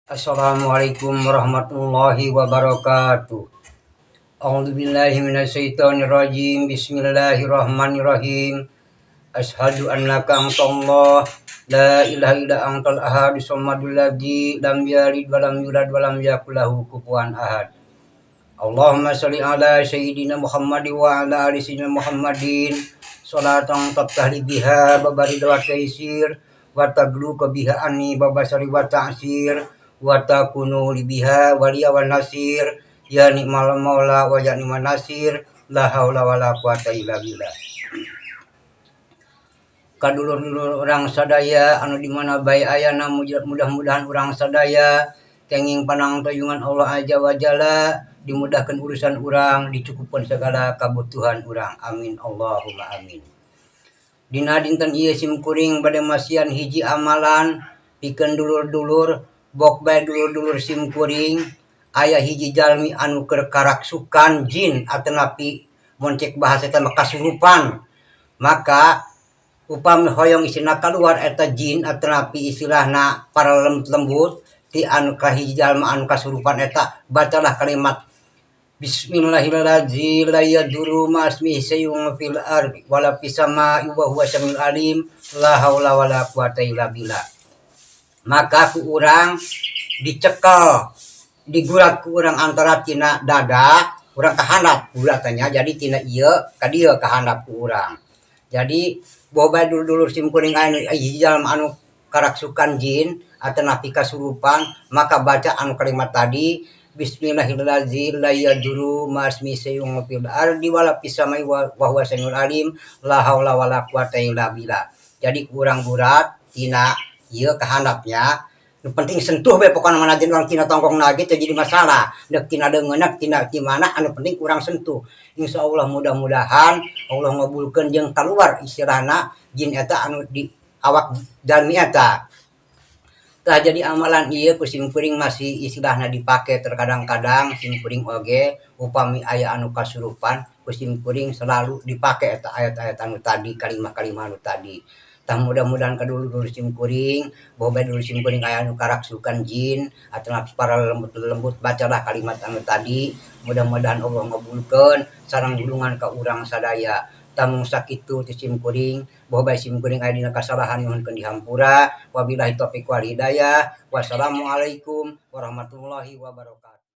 Assalamualaikum warahmatullahi wabarakatuh. A'udzubillahi minasyaitonirrajim. Bismillahirrahmanirrahim. Asyhadu an laka antallah la ilaha illa antal ahadu samadul ladzi lam yalid wa lam yulad wa lam yakul lahu kufuwan ahad. Allahumma shalli ala sayyidina Muhammad wa ala ali sayyidina Muhammadin salatan taftahli biha babari wa taysir wa tagluka biha anni babasari wa ta'sir wa takunu li biha waliya wan nasir ya ni'mal maula wa ya ni'man nasir la haula wala quwata illa billah. Kadulur-dulur urang sadaya anu di mana bae ayana, mudah-mudahan urang sadaya kenging panangtayungan Allah Azza wa Jalla, dimudahkan urusan urang, dicukupkan segala kebutuhan urang. Amin Allahumma amin. Dina dinten ieu sim kuring bade masihan hiji amalan pikeun dulur-dulur. Bok bae dulur-dulur sim kuring aya hiji jalmi anu keur karaksukan jin atanapi mun cek bahasa eta mah kasurupan, maka upami hoyong isina kaluar eta jin atanapi istilahna para lembut-lembut ti anu ka hiji jalma anu kasurupan eta, bacalah kalimat Bismillahirrahmanirrahim la yadurru ma'asmihi syai'un fil ardi wala fis sama'i wa huwa samiul alim la haula wala quwata illa billah. Maka ku urang dicekel, digurat ku urang antara tina dada urang ka handap guratannya, jadi tina ieu ka dieu ka handap ku urang. Jadi boga dulur-dulur sim kuring anu hiji jalma anu karaksukan jin atanapi kasurupan, maka baca anu kalimat tadi, Bismillahirrahmanirrahim la yadurru ma'asmihi syai'un fil ardi wala fis sama'i wa huwa samiul alim la haula wala quwata illa billah. Jadi kurang gurat tina ieu ka handapnya, nu penting sentuh we pokona mah. Najan urang tina tongkong ge teu jadi masalah, deuk tina deungeunna, tina di mana, anu penting kurang sentuh. Insyaallah mudah-mudahan Allah ngabulkeun jeung kaluar istilahna jin eta anu di awak jalmi eta. Tah, jadi amalan ieu ku sim kuring masih istilahna dipake. Terkadang-kadang sim kuring oge upami aya anu kasurupan, ku sim kuring selalu dipake eta ayat-ayat anu tadi, kalimah-kalimah anu tadi. Tah, mudah-mudahan ka dulur-dulur sim kuring, boga dulur sim kuring aya anu karaksukan jin atau para lembut-lembut, bacalah kalimat anu tadi. Mudah-mudahan Allah ngabulkeun sareng nulungan ka urang sadaya. Tah, mung sakitu ti sim kuring. Boga sim kuring aya dina kasalahan, nyuhunkeun dihampura. Wabillahi taufiq wal hidayah, wassalamualaikum warahmatullahi wabarakatuh.